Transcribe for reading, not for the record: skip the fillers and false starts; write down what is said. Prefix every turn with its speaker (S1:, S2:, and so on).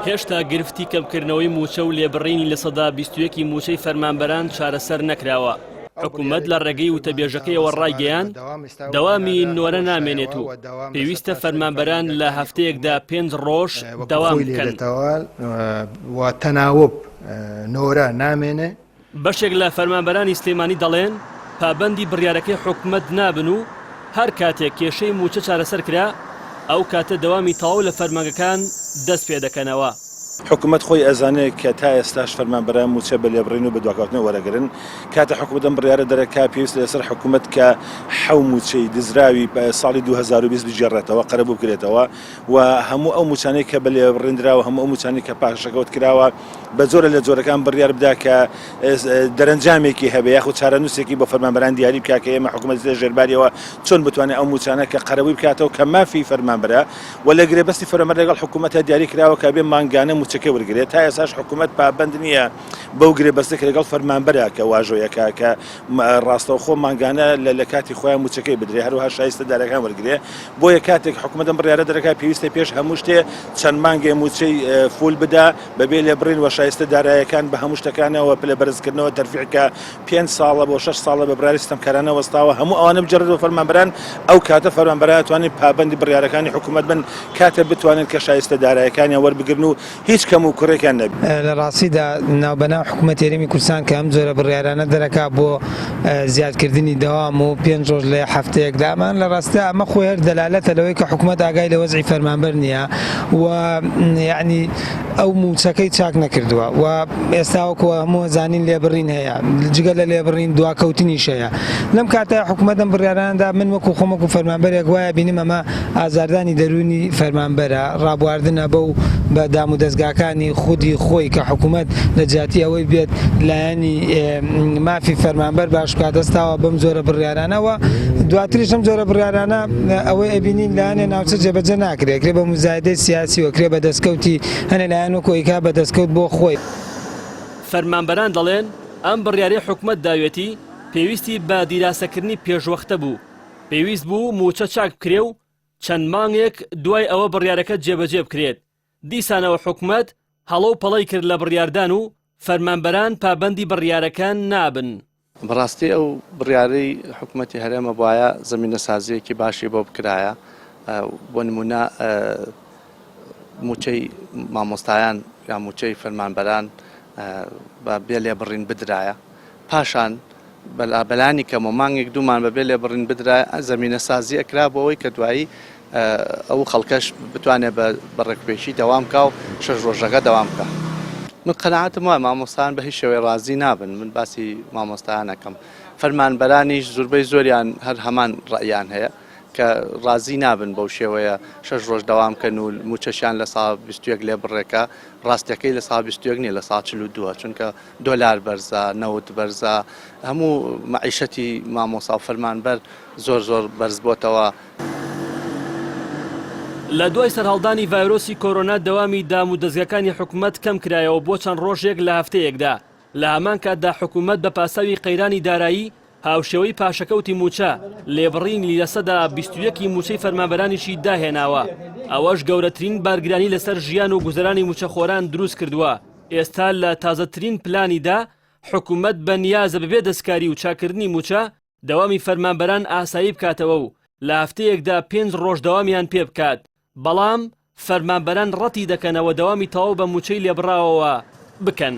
S1: هێشتا گرفتی کەمکردنەوەی مووچە و لێبڕینی 21% ی مووچەی فەرمانبەران چارەسەر نەکراوە. حکومەت لە ڕێگەی وتەبێژەکەیەوە ڕایگەیاند، دەوامی نۆرە نامێنێت و پێویستە فەرمانبەران لە هەفتەیەکدا پێنج ڕۆژ دەوام بکەن. بەشێک لە فەرمانبەرانی سلێمانی دەڵێن، پابەندی بڕیارەکەی حکومەت نابن و هەر کاتێک کێشەی مووچە چارەسەر کرا، ئەو کاتە دەوامی تەواو لە فەرمانگەکان دەست پێدەکەنەوە.
S2: حکومەت خۆی ئەزانێ کە تا ئێستاش فەرمانبەران مووچە بە لێبڕین و بە دواکەوتنەوە وەرەگرن، کاتێ حکومەت ئەم بڕیارە دەرەکا پێویستە لەسەر حکومەت کە حەو مووچەی دزراوی ساڵی 2020 بگێڕێتەوە، قەرەبوو بکرێتەوە و هەموو ئەو مووچانەی کە بە لێبڕین دراوە، هەموو ئەو مووچانەی کە پاشەکەوت کراوە بە جۆرە لە جۆرەکان بڕیار بدا کە دەرەنجامێکی هەبێ یاخود چارەنووسێکی بۆ فەرمانبەران دیاری بکا کە ئێمە حکومەت لە ژێرباریەوە چۆن بتوانێت ئەو مووچانە کە قەرەبووی بکاتەوە کە مافی فەرمانبەرە و لە گرێبەستی فەرمانبەر لەگەڵ حکوومەتە دیاری کراوە کە بێ مانگانە مووچەکەی وەرگرێت تا ئێستاش حکوومەت پابەند نییە بەو گرێبەستە کە لەگەڵ فەرمانبەرە کە واژۆیەکە کە ڕاستەوخۆ مانگانە لە لە کاتی خۆیان مووچەکەی بدرێ هەروەها شایستە دارەکان وەرگرێ بۆیە کاتێک حکوومەت ئەم بڕیارە دەرەکات پێویستە پێش هەموو شتێ چەند مانگێ مووچەی فول بدا بەبێ لێبڕین و شایستە دارایەکان بە هەموو شتەکانەوە پلە بەرزکردنەوە تەرفیع کە پێنج ساڵە بۆ شەش ساڵە بە بڕیاری ستەمکارانە وەستاوە هەموو ئەوانە بگێڕێت بۆ فەرمانبەران ئەو کاتە فەرمانبەران ئەتوانن پابەندی بڕیارەکانی حکوومەت بن کاتێ بتوانن کە شایستە دارایەکانیان وەربگرن و هیچ کەم و کوڕێکیان نەبێت.
S3: لە ڕاستیدا ناوبەناو حکوومەتی هەرێمی کوردستان کە ئەم جۆرە بڕیارانە دەرەکا بۆ زیادکردنی دەوام و پێنج ڕۆژ لە هەفتەیەکدا ئەمان لە ڕاستیا ئەمە خۆی هەر دەلالەتە لەوەی کە حکوومەت ئاگای لە وەزعی فەرمانبەر نییە و یعنی ئەو مووچەکەی چاک نەکردووە و ئێستا وەکو هەموو زانین لێبڕین هەیە جگە لە لێبڕین دواکەوتنیش هەیە لەم کاتە حکوومەت ئەم بڕیارانەدا من وەکو خۆم وەکو فەرمانبەرێک وایە بینم ئەمە ئازاردانی دەروونی فەرمانبەرە ڕابواردنە بەو بە دام و دەزگاکانی خودی خۆی کە حکوومەت لە جیاتی ئەوەی بێت لایەنی مافی فەرمانبەر باش بکات دەستاوە بەم جۆرە بڕیارانە و دواتریش ئەم جۆرە بڕیارانە ئەوەی ئەبینین لایەنێ ناوچە جێبەجێ ناکرێ کرێ بە موزایدەی سیاسی و کرێ بە دەستکەوتی هەنێ لایەن وەکو ئەیکا بە دەستکەوت بۆ خۆی.
S1: فەرمانبەران دەڵێن، ئەم بڕیارەی حکومەت داویەتی پێویستی بە دیراسەکردنی پێشوەختە بوو، پێویست بوو مووچە چاک بکرێ و چەند مانگێک دوای ئەوە بڕیارەکە جێبەجێ بکرێت، دیسانەوە حکومەت هەڵە و پەڵەی کرد لە بڕیاردان و فەرمانبەران پابەندی بڕیارەکە نابن.
S4: بەڕاستی ئەو بڕیارەی حکومەتی هەرێم ئەبوایە زەمینەسازییەکی باشی بۆ بکرایە، بۆ نموونە مووچەی مامۆستایان یا مووچەی فەرمانبەران بە بێ لێبڕین بدرایە، پاشان بەلانی کەمەوە مانگێک دوومان بەبێ لێبڕین بدرایە زەمینەسازی ئەکرا بۆ ئەوەی کە دوایی ئەو خەڵکەش بتوانێت بە ڕێکوپێکی دەوام بکا و شەش ڕۆژەکە دەوام بکا. من قەناعەتم وایە مامۆستایان بە هیچ شێوەیە ڕازی نابن، من باسی مامۆستایان ئەکەم، فەرمانبەرانیش زوربەی زۆریان هەر هەمان ڕەئیان هەیە کە ڕازی نابن بەو شێوەیە شەش ڕۆژ دەوام کەن و مووچەشیان لە سا 21 لێ بڕێکە، ڕاستیەکەی لە سا 21 نییە لە سا 42 چونکە دۆلار بەرزە، نەوت بەرزە، هەموو مەعیشەتی مامۆستا و فەرمانبەر زۆر زۆر بەرز بۆتەوە.
S1: لە دوای سەرهەڵدانی ڤایرۆسی کۆرۆنا دەوامی دام و دەزگاکانی حکومەت کەم کرایەوە بۆ چەند ڕۆژێک لە هەفتەیەکدا، لە هەمان کاتدا حکومەت بە پاساوی قەیرانی دارایی هاوشێوەی پاشەکەوتی مووچە، لێبڕینی 21% ی مووچەی فەرمانبەرانیشی داهێناوە، ئەوەش گەورەترین بارگرانی لەسەر ژیان و گوزەرانی مووچەخۆران دروستکردووە، ئێستا لە تازەترین پلانیدا حکومەت بە نیازە بەبێ دەستکاری و چاککردنی مووچە، دەوامی فەرمانبەران ئاسایی بکاتەوە و لە هەفتەیەکدا پێنج ڕۆژ دەوامیان پێ بکات، بەڵام فەرمانبەران ڕەتی دەکەنەوە دەوامی تەواو بە مووچەی لێبڕاوەوە بکەن.